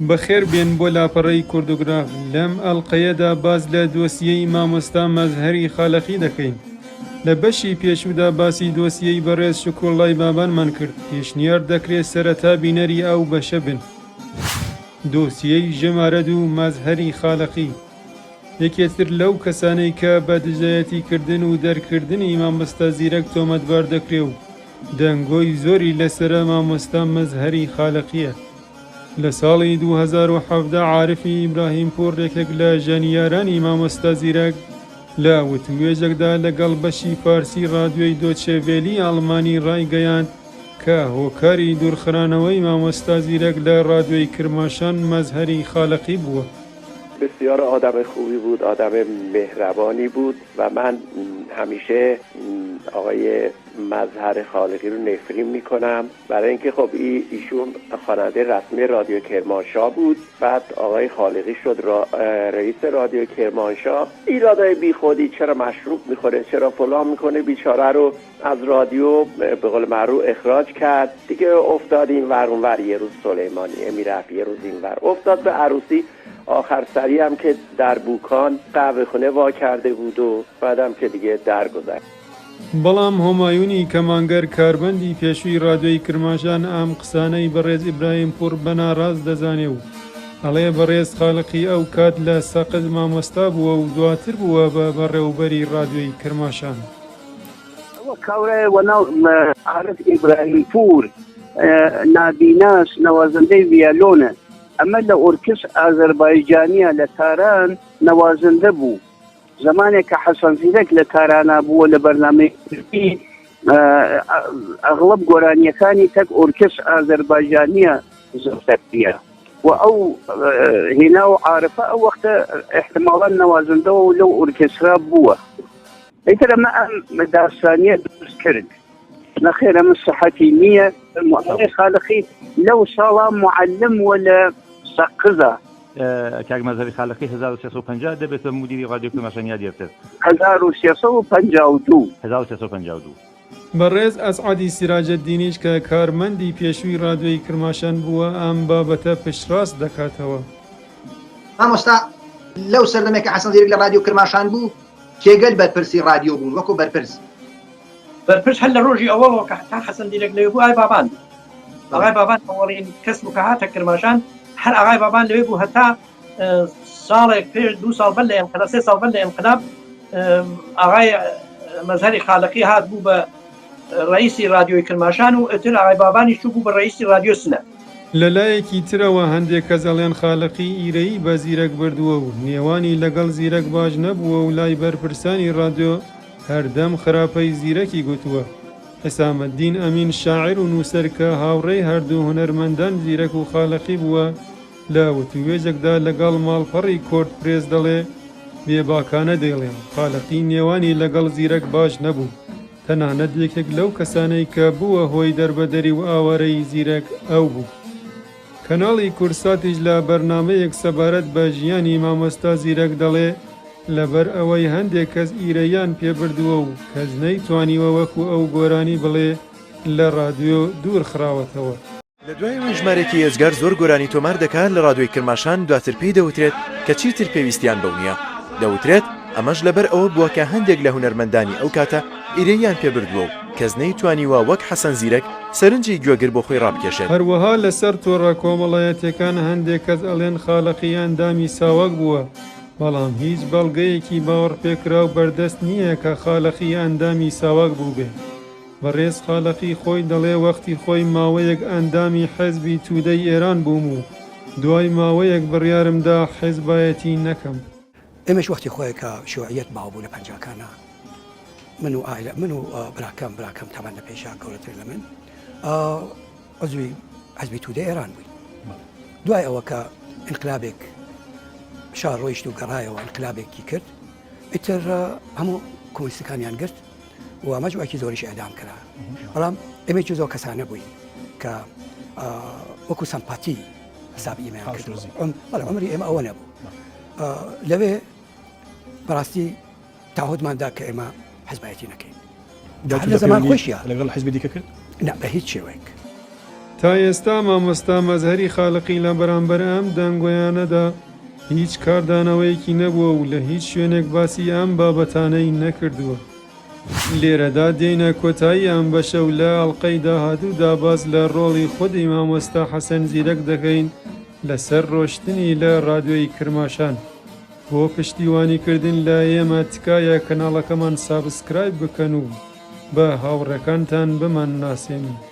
بەخێر بێن بۆ لاپەڕەی کوردۆگراف، لەم ئەڵقەیەدا باس لە دۆسیەی مامۆستا مەزهەری خالەقی دەکەین. لە بەشی پێشوودا باسی دۆسیەی بەڕێز شوکروڵڵای بابانمان کرد، پێشنیار دەکرێ سەرەتا بینەری ئەو بەشە بن. دۆسیەی ژمارە دوو مەزهەری خالەقی یەکێ تر لەو کەسانەی کە بە دژایەتی کردن و دەرکردنی مامۆستا زیرەک تۆمەتبار دەکرێ و دەنگۆی زۆری لەسەرە مامۆستا مەزهەری خالەقییە. لە ساڵی 2017 عارفی ئیبراهیمپوور یەکێک لە ژەنیارانی مامۆستا زیرەک لە وتووێژێکدا لەگەڵ بەشی فارسی ڕادیۆی دۆچێ ڤێلی ئاڵمانی ڕایگەیاند کە هۆکاری دوورخرانەوەی مامۆستا زیرەک لە ڕادیۆی کرماشان مەزهەری خالەقی بووە. بسیار آدم خوبی بود، آدم مهربانی بود و من همیشه آقای مظهر خالقی رو نفرین میکنم برای اینکه خب ایشون خواننده رسمی رادیو کرمانشاه بود، بعد آقای خالقی شد رئیس رادیو کرمانشاه. ایرادای بیخودی، چرا مشروب میخوره، چرا فلان میکنه، بیچاره رو از رادیو به قول معروف اخراج کرد دیگه. افتاد این ور اون ور، یه روز سلیمانیه میرفت، یه روز این ور، افتاد به عروسی. آخر سری هم که در بوکان قهوه خونه وا کرده بود و بعدم که دیگه درگذشت. بەڵام هۆمایونی کەمانگەر کارمەندی پێشووی ڕادیۆی کرماشان ئەم قسانەی بەڕێز ئیبراهیم پووڕ بە ناڕاست دەزانێ و ئەڵێ بەڕێز خالقی ئەو کات لە سەقز مامۆستا بووە و دواتر بووە بە بەڕێوبەری ڕادیۆی کرماشان. ئەوە کاورایە وە ناو عارف ئیبراهیم پوور نابیناس نەوازندەی ڤیالۆنە، ئەمە لە ئۆرکس ئازەربایجانیە لە تاران نەوازندە بوو. زمانێک کە حەسەن زیرەک لە تارانا بووە لە بەرنامەی کوردی ئەغڵب گۆرانیەکانی تەک ئۆرکس ئازەربایجانیە زەفتەکیە و ئەو هێنا و عارفە ئەو وەختە احتماڵەن نەوازندەوە و لەو ئۆرکێسترا بووە. ئیتر ئەمە ئەم داستانیە دروست کرد. نەخێر ئەمە سەحەتی نییە. مؤمنی خالقی لەو ساڵا معلم وە لە سەقزە. کاک مەزهەری خالقی 1350 دەبێت بە مودیری ڕادیۆ کرماشان یا دێرتر؟ 1352. 1352. بەڕێز ئەسعەدی سیراجەدینیش کە کارمەندی پێشووی ڕادیۆی کرماشان بووە ئەم بابەتە پشتڕاست دەکاتەوە. مامۆستا لەو سەردەمێک کە حەسەن زیرەک لە ڕادیۆ کرماشان بوو کێگەل بەرپرسی ڕادیۆ بوون وەکو بەرپرس؟ بەرپرس هەر لە ڕۆژی ئەوەڵەوە کە تا حەسەن زیرەک لەوێ بوو ئای بابان بوو. ئاغای بابان ئەوەڵین کەس بوو کە هاتە کرماشان، هەر ئاغای بابان لەوێ بوو هەتا ساڵێک پێش دوو ساڵ بەر لە ئینقلاب، سێ ساڵ بەر لە ئینقلاب ئاغای مەزهەری خالقی هات بوو بە ڕئیسی ڕادیۆی کرماشان و ئیتر ئاغای بابانی چوو بوو بە ڕئیسی ڕادیۆ سنە. لە لایەکی ترەوە هەندێک کەس ئەڵێن خالقی ئیرەیی بە زیرەک بردووە و نێوانی لەگەڵ زیرەک باش نەبووە و لای بەرپرسانی ڕادیۆ هەردەم خراپەی زیرەکی گوتووە. حیسامەدین ئەمین شاعیر و نووسەر کە هاوڕێی هەردوو هونەرمەندان زیرەک و خالقی بووە لە وتووێژێکدا لەگەڵ ماڵپەڕی کۆرد پرێس دەڵێ بێباکانە دەیڵێم خالقی نێوانی لەگەڵ زیرەک باش نەبوو تەنانەت یەکێک لەو کەسانەی کە بووە هۆی دەربەدەری و ئاوارەیی زیرەک ئەو بوو. کەناڵی کوردساتیش لە بەرنامەیەک سەبارەت بە ژیانی مامۆستا زیرەک دەڵێ لەبەر ئەوەی هەندێک کەس ئیرەییان پێ بردووە و کەس نەیتوانیوە وەکو ئەو گۆرانی بڵێ لە ڕادیۆ دوور خراوەتەوە. لە دوای ئەوەی ژمارێکی ئێجگار زۆر گۆرانی تۆمار دەکات لە ڕادیۆی کرماشان دواتر پێی دەوترێت کە چیتر پێویستیان بەو نییە. دەوترێت ئەمەش لەبەر ئەوە بووە کە هەندێک لە هونەرمەندانی ئەو کاتە ئیرەییان پێ بردووە و کەس نەیتوانیوە وەک حەسەن زیرەک سەرنجی گوێگر بۆ خۆی ڕابکێشێت. هەروەها لەسەر تۆڕە کۆمەڵایەتیەکان هەندێک کەس ئەڵێن خالقی ئەندامی ساواک بووە، بەڵام هیچ بەڵگەیەکی باوەڕپێکراو بەردەست نییە کە خالقی ئەندامی ساواک بووبێ. بەڕێز خالقی خۆی دەڵێ وەختی خۆی ماوەیەک ئەندامی حیزبی تودەی ئێران بووم و دوای ماوەیەک بڕیارم دا حیزبایەتی نەکەم. ئێمەش وەختی خۆی کە شیوعیەت باو بوو لە پەنجاکانا من و ئایلە من و براکەم براکەم تەبعەن لە پێشا گەورەتر لە من عزوی حزبی تودە ئێران بووین دوای ئەوە کە ئینقلابێک شار ڕۆیشت و گەڕایەوە ئینقلابێکی کرد ئیتر هەموو کۆمۆنیستەکانیان گرت و مەجموعێکی زۆریش ئێدام کرا بەڵام ئێمەی زۆر کەسانە بووین کە وەکو سەمپاتی حسابی ئێمەیان کرد بەڵێ عمری ئێمە ئەوە نەبوو لەوێ بەڕاستی تاهودمان دا کە ئێمە حزبایەتی نەکەین لە زەمان خۆشیە لەگەڵ حزبی دیکە کرد نا بە هیچ شێوەیەک. تا ئێستا مامۆستا مەزهەری خالقی لە بەرامبەر ئەم دەنگۆیانەدا هیچ کاردانەوەیەکی نەبووە و لە هیچ شوێنێک باسی ئەم بابەتانەی نەکردووە. لێرەدا دێینە کۆتایی ئەم بەشە و لە ئەڵقەی داهاتوودا باس لە ڕۆڵی خودی مامۆستا حەسەن زیرەک دەکەین لەسەر ڕۆشتنی لە ڕادیۆی کرماشان. بۆ پشتیوانی کردن لە ئێمە تکایە کەناڵەکەمان subscribe بکەن و بە هاوڕێکانتان بمانناسێنن.